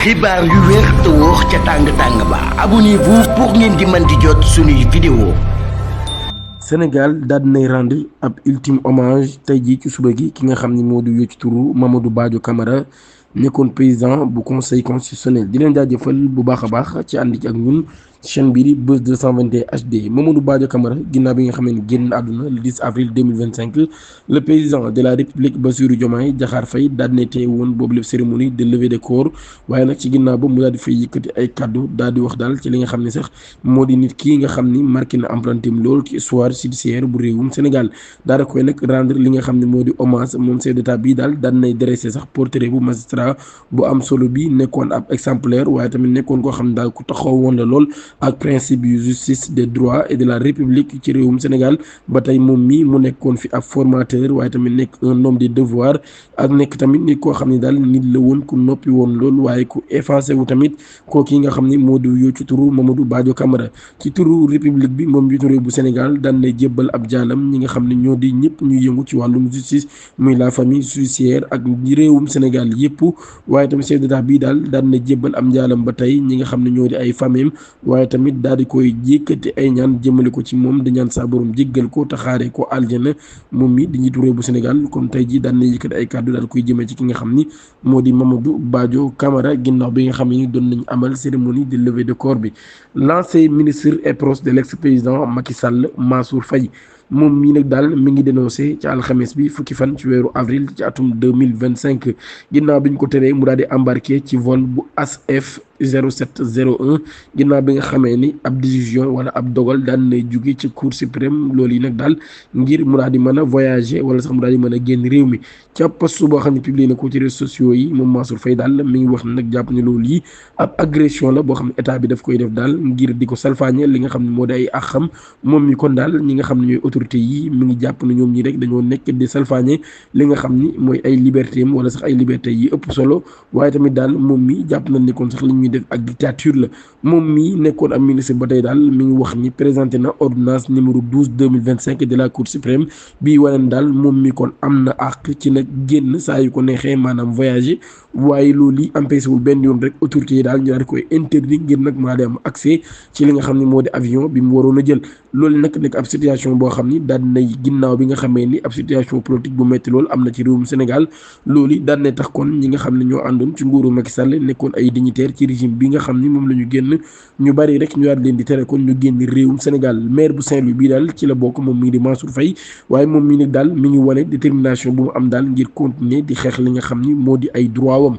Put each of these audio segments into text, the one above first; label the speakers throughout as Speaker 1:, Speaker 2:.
Speaker 1: xibaar yu wér te wóor ca tàng-tàng ba abonnez-vous pour ngeen di mën di jot suñuy vidéo.
Speaker 2: Sénégal daal dinay rendre ab ultime hommage tey jii ci suba gi ki nga xam ni moo di wécc turu Mamadou Badio Camara nekkoon président bu conseil constitutionnel di leen jaajëfal bu baax a baax ci ànd ci ak ñun chaîne bii di Buzz 221 HD. Mamadou Badio Camara ginnaaw bi nga xam ne génn àdduna le 10 avril 2025 le président de la république Bassirou Diomaye Diakhar Faye daal dina teew woon boobu lépp cérémonie de levée de corps waaye nag ci ginnaaw ba mu daal di fay yëkkati ay kaddu daal di wax daal ci li nga xam ne sax moo di nit kii nga xam ni marqué na empreinte lool ci histoire judiciaire bu réewum Sénégal daal di koy nag rendre li nga xam ne moo di hommage moom chef d'état bii daal daan nay dressé sax portrait bu magistrat bu am solo bi nekkoon ab exemplaire waaye tamit nekkoon koo xam ne daal ku taxaw woon la lool ak principe yu justice des droits et de la république ci réewum Sénégal ba tey moom mi mu nekkoon fi ab formateur waaye tamit nekk un homme de devoir ak nekk tamit nit koo xam ne daal nit la woon ku noppi woon lool waaye ku effacé wu tamit kooki nga xam ne moo di yoo ci turu Mamadou Badio Camara ci turu république bi moom njiitu réew bu Sénégal daan lay jébbal ab jaalam ñi nga xam ne ñoo di ñëpp ñuy yëngu ci wàllum justice muy la famille judiciaire ak réewum Sénégal yëpp waaye tamit chef d'état bii daal daan na jébbal am njaalam ba tey ñi nga xam ne ñoo di ay famille waaye tamit daal di koy jékkati ay ñaan jëmale ko ci moom di ñaan saa borom jéggal ko te xaaree ko aljana moom mi di njiitu réew bu Sénégal comme tey ji daan na yëkkati ay kàddu daal koy jëmee ci ki nga xam ni moo di Mamadou Badio Camara ginnaaw bi nga xam ne doon nañu amal cérémonie de levée de corps bi. L'ancien ministre et proche de l'ex-président Macky Sall Mansour Faye moom mii nag daal mi ngi dénoncé ci alxames bi fukki fan ci weeru avril ci atum 2025 ginnaaw bi ñu ko teree mu daal di embarqué ci vol bu ASF 0701 ginnaaw bi nga xamee ni ab décision wala ab dogal daan nay jóge ci cour suprême loolu yi nag daal ngir mu daal di mën a voyager wala sax mu daal di mën a génn réew mi ca post boo xam ne publié na ko ci réseaux sociaux yi moom Mansour Faye daal mi ngi wax ne nag jàpp ne loolu yi ab agression la boo xam ne état bi daf koy def daal ngir di ko salfaañe li nga xam ne moo di ay àqam moom mi kon daal ñi nga xam ne ñooy autorité yi mi ngi jàpp ne ñoom ñi rek dañoo nekk di salfaañe li nga xam ni mooy ay liberté am wala sax ay liberté yi ëpp solo waaye tamit daal moom mi jàpp nañ ne kon sax li ñuy def ak dictature la moom mii nekkoon am ministre ba tey daal mi ngi wax ni présenté na ordonnance numéro 12 2025 de la cour suprême bii waneen daal moom mi kon am na àq ci nag génn saa yu ko neexee maanaam voyager waaye loolu yi empêché wul benn yoon rek autorité yi daal ñu daal di koy interdit ngir nag maa di am accès ci li nga xam ne moo di avion bi mu waroon a jël loolu nag nekk ab situation boo xam ni daal nay ginnaaw bi nga xamee ni ab situation politique bu metti loolu am na ci réewum Sénégal loolu yi daal ne tax kon ñi nga xam ne ñoo àndoon ci nguuru Macky Sall nekkoon ay dignitaire ci régime bi nga xam ni moom la ñu génn ñu bari rek ñu daal leen di tere kon ñu génn réewum Sénégal maire bu Saint-Louis bii daal ci la bokk moom mi ngi di Mansour Faye waaye moom mii nag daal mi ngi wane détermination bu mu am daal ngir continuer di xeex li nga xam ni moo di ay droit wam.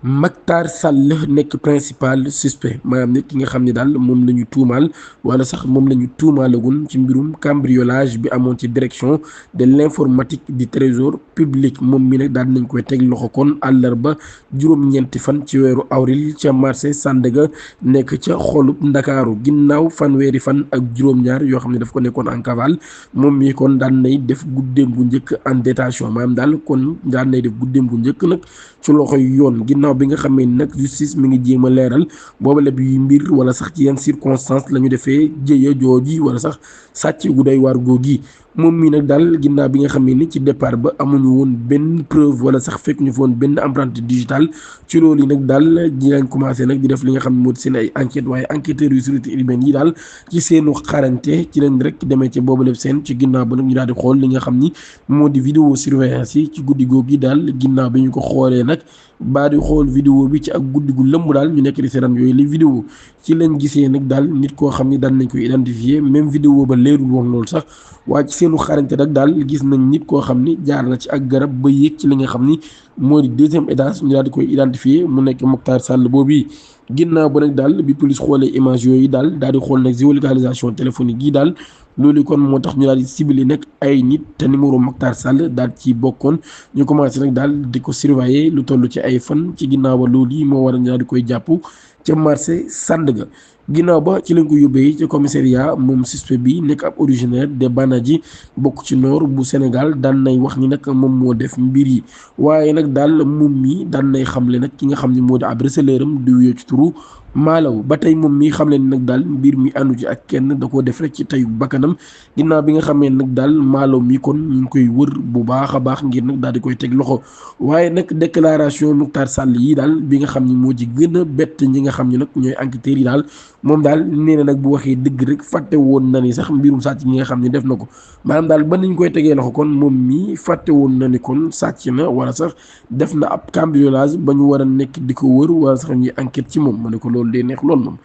Speaker 2: Mactar Sall nekk principal suspect maanaam nit ki nga xam ne daal moom la ñu tuumaal wala sax moom la ñu tuumaalagun ci mbirum cambriolage bi amoon ci direction de l'informatique du trésor public moom mi nag daal nañ koy teg loxo kon àllarba juróom-ñeenti fan ci weeru avril ca marché Sandaga nekk ca xolub Ndakaaru ginnaaw fanweeri fan ak juróom-ñaar yoo xam ne daf ko nekkoon en cavale moom mi kon daan nay def guddeem gu njëkk en détention maanaam daal kon daan nay def guddeem gu njëkk nag ci loxoy yoon ginnaaw bi nga xamee nag justice mi ngi jéem a leeral booba lépp yu mbir wala sax ci yenn circonstance la ñu defee jëya jooji wala sax sàcc gu doy waar googi moom mii nag daal ginnaaw bi nga xamee ni ci départ ba amuñu woon benn preuve wala sax fekk ñu fa woon benn empreinte digitale ci loolu yi nag daal dinañ commencé nag di def li nga xam ne moo di seen ay enquête waaye enquêteurs yu sécurité urbaine yi daal ci seenu xarañte ci lañ rek demee ci boobu lépp seen ci ginnaaw ba nag ñu daal di xool li nga xam ni moo di vidéo surveillance yi ci guddi googu daal ginnaaw bi ñu ko xoolee nag baa di xool vidéo bi ci ak guddi gu lëmb daal ñu nekk di seetaan yooyu li vidéo ci lañ gisee nag daal nit koo xam ni daan nañ koy identifier même vidéo ba leerul woon loolu sax waaye ci seenu xarañte nag daal gis nañ nit koo xam ni jaar na ci ak garab ba yéeg ci li nga xam ni moo di deuxième étage ñu daal di koy identifier mu nekk Mactar Sall boobu ginnaaw ba nag daal bi police xoolee image yooyu daal di xool nag géolocalisation téléphonique yi daal loolu kon moo tax ñu daal di ciblé nag ay nit te numéro Mactar Sall daal ci bokkoon ñu commencé nag daal di ko surveiller lu toll ci ay fan ci ginnaaw ba loolu yi moo war a ñu daal di koy jàpp ca marché Sandaga ginnaaw ba ci lañ ko yóbbee ci commissariat moom suspect bi nekk ab originaire de Banadji bokk ci nord bu Sénégal daan nay wax ni nag moom moo def mbir yi waaye nag daal moom mi daan nay xamle nag ki nga xam ne moo di ab receleur am di wuyoo ci turu Malaw ba tey moom mi xamle ni nag daal mbir mi àndu ci ak kenn da koo def rek ci teyu bakkanam ginnaaw bi nga xamee nag daal Malaw mi kon ñu ngi koy wër bu baax a baax ngir nag daal di koy teg loxo waaye nag déclaration Mactar Sall yi daal bi nga xam ni moo ci gën a bett ñi nga xam ne nag ñooy enquêteurs yi daal moom daal nee na nag bu waxee dëgg rek fàtte woon na ni sax mbirum sàcc ñi nga xam ne def na ko maanaam daal ba nañ koy tegee loxo kon moom mii fàtte woon na ni kon sàcc na wala sax def na ab cambriolage ba ñu war a nekk di ko wër wala sax ñuy enquête ci moom ma ne ko loolu day neex lool moom.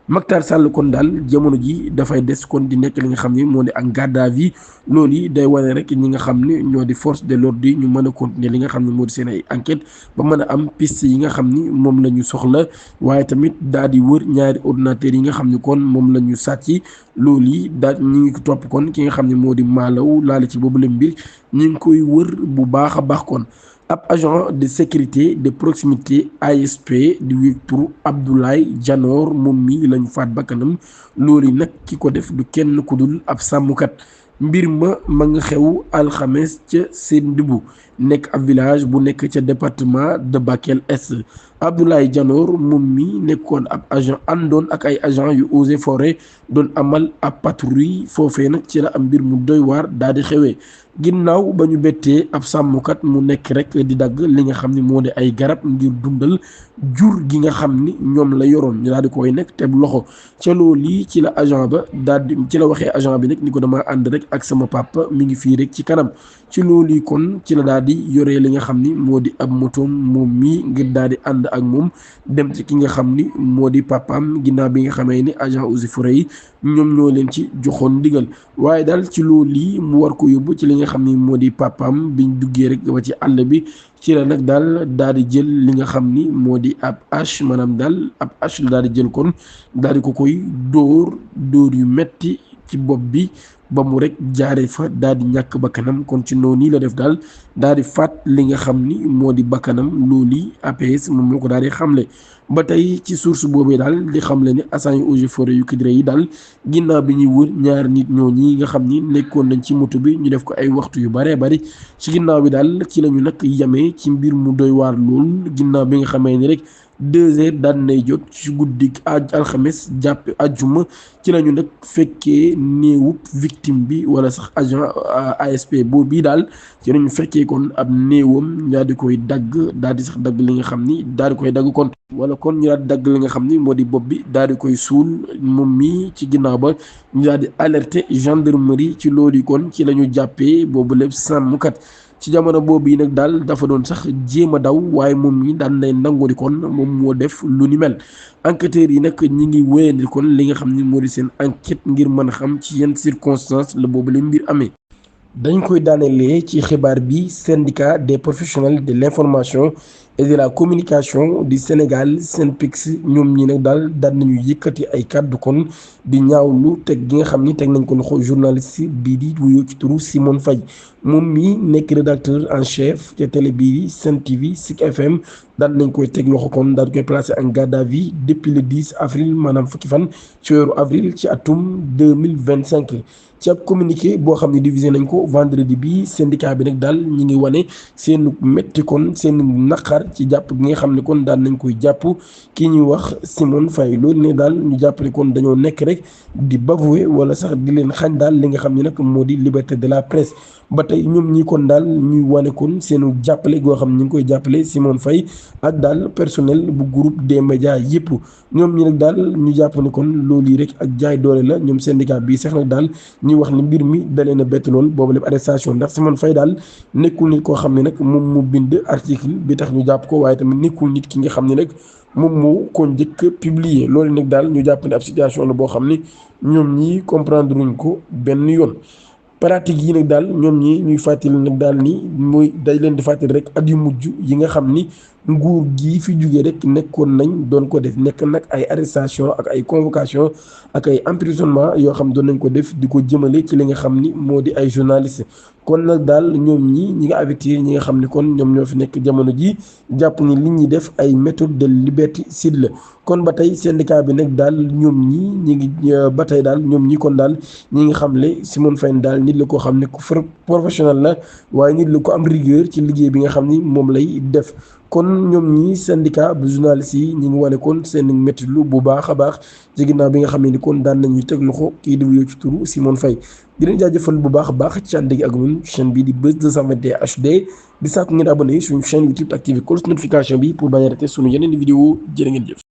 Speaker 2: Mactar Sall kon daal jamono ji dafay des kon di nekk li nga xam ne moo di en garde à vue loolu yi day wane rek ñi nga xam ne ñoo di force de l'ordre yi ñu mën a continuer li nga xam ne moo di seen ay enquête ba mën a am piste yi nga xam ni moom la ñu soxla waaye tamit daal di wër ñaari ordinateurs yi nga xam ne kon moom la ñu sàcc loolu yi daal ñu ngi topp kon ki nga xam ne moo di Malaw laale ci boobu la mbir ñu ngi koy wër bu baax a baax kon. ab agent de sécurité de proximité ASP di wéy turu Abdoulaye Janoor moom mi lañu faat bakkanam loolu nag ki ko def du kenn ku dul ab sàmmkat mbir ma nga xew alxames ca Sendibou nekk ab village bu nekk ca département de Bakel Est Abdoulaye Janoor moom mi nekkoon ab agent àndoon ak ay agent yu eaux et forêt doon amal ab patrouille foofee nag ci la am mbir mu doy waar daal di xewee ginnaaw ba ñu bettee ab sàmmkat mu nekk rek di dagg li nga xam ni moo di ay garab ngir dundal jur gi nga xam ni ñoom la yoroon ñu daal di koy nekk te loxo ca loolu yi ci la agent ba daal di ci la waxee agent bi nag ni ko dama ànd rek ak sama papa mi ngi fii rek ci kanam ci loolu yi kon ci la daal di yoree li nga xam ni moo di ab motoom moom mii ngir daal di ànd ak moom dem ci ki nga xam ni moo di papaam ginnaaw bi nga xamee ni agent eaux et forêts yi ñoom ñoo leen ci joxoon ndigal waaye daal ci loolu yi mu war ko yóbbu ci li nga xam ni moo di papaam biñ duggee rek ba ci àll bi ci la nag daal di jël li nga xam ni moo di ab hache maanaam daal ab hache la daal di jël kon daal di ko koy dóor yu metti ci bopp bi ba mu rek jaaree fa daal di ñàkk bakkanam kon ci noonu nii la def daal di faat li nga xam ni moo di bakkanam loolu APS moom moo ko daal di xamle ba tey ci source boobee daal di xamle ni agents yu eaux et forêts yu Kidira yi daal ginnaaw bi ñuy wër ñaar nit ñooñi nga xam ni nekkoon nañ ci moto bi ñu def ko ay waxtu yu baree bari ci ginnaaw bi daal ci lañu nag yamee ci mbir mu doy waar lool ginnaaw bi nga xamee ni rek 2 heures daan nay jot ci guddi alxames jàpp ajjuma ci lañu nag fekkee néewub victime bi wala sax agent ASP boobu bii daal ci lañu fekkee kon ab néewam daal di koy dagg daal di sax dagg li nga xam ni daal di koy dagg kon wala kon ñu daal di dagg li nga xam ni moo di bopp bi daal di koy suul moom mi ci ginnaaw ba ñu daal di alerter gendarmerie ci loolu yi kon ci la ñu jàppee boobu lépp sàmmkat ci jamono boobu yi nag daal dafa doon sax jéem a daw waaye moom mi daan lay nangu ni kon moom moo def lu ni mel enquêteurs yi nag ñi ngi wéyandi kon li nga xam ni moo di seen enquête ngir mën a xam ci yenn circonstances la boobu la mbir amee. dañ koy daanelee ci xibaar bi syndicat des professionnels de l'information et de la communication du Sénégal SYNPICS ñoom ñi nag daal nañu yëkkati ay kàddu kon di ñaawlu teg gi nga xam ni teg nañ ko loxo journaliste bii di wuyoo ci turu Simone Faye moom mi nekk rédacteur en chef ca télé bii di Sen TV Zik FM daal nañ koy teg loxo kon daal koy placé en garde à vue depuis le 10 avril maanaam fukki fan ci weeru avril ci atum 2025 ci ab communiqué boo xam ne divisé nañ ko vendredi bi syndicat bi nag daal ñi ngi wane seen métti kon seen naqar ci jàpp gi nga xam ne kon daal nañ koy jàpp kii ñuy wax Simone Faye loolu ne daal ñu jàppale kon dañoo nekk rek di bavouer wala sax di leen xañ daal li nga xam ne nag moo di liberté de la presse ba tey ñoom ñi kon daal ñuy wane kon seenu jàppale goo xam ne ñu ngi koy jàppale Simone Faye ak daal personnel bu groupe des médias yëpp ñoom ñi nag daal ñu jàpp ne kon loolu yi rek ak jaay doole la ñoom syndicat bii sax nag daal ñuy wax ni mbir mi dalee na bett lool boobu lépp arrestation ndax Simone Faye daal nekkul nit koo xam ne nag moom mu bind article bi tax ñu jàpp ko waaye tamit nekkul nit ki nga xam ne nag moom moo ko njëkk publier loolu nag daal ñu jàpp ne ab situation la boo xam ne ñoom ñii comprendre luñ ko benn yoon pratique yi nag daal ñoom ñi ñuy fàttali nag daal ni muy day leen di fàttali rek at yu mujj yi nga xam ni nguur gii fi jugee rek nekkoon nañ doon ko def nekk nag ay arrestation ak ay convocation ak ay emprisonnement yoo xam doon nañ ko def di ko jëmale ci li nga xam ni moo di ay journaliste kon nag daal ñoom ñi nga avertir ñi nga xam ni kon ñoom ñoo fi nekk jamono ji jàpp ni li ñuy def ay méthode de liberticide la kon ba tey syndicat bi nag daal ñoom ñi ngi ba tey daal ñoom ñi kon daal ñi ngi xamle Simone Faye daal nit la koo xam ne ku professionnel la waaye nit la ko am rigueur ci liggéey bi nga xam ni moom lay def kon ñoom ñi syndicat bu journalistes yi ñi ngi wane kon seen métti lu bu baax a baax ci ginnaaw bi nga xam ne kon daan nañu teg loxo kii di wuyoo ci turu Simone Faye di leen jaajëfal bu baax a baax ci ànd gi ak ñun chaîne bii di Buzz 221 HD di sàkku ngeen abonné suñu chaîne YouTube activé cloche notification bi pour bañ a rater suñu yeneen vidéo jërë ngeen jëf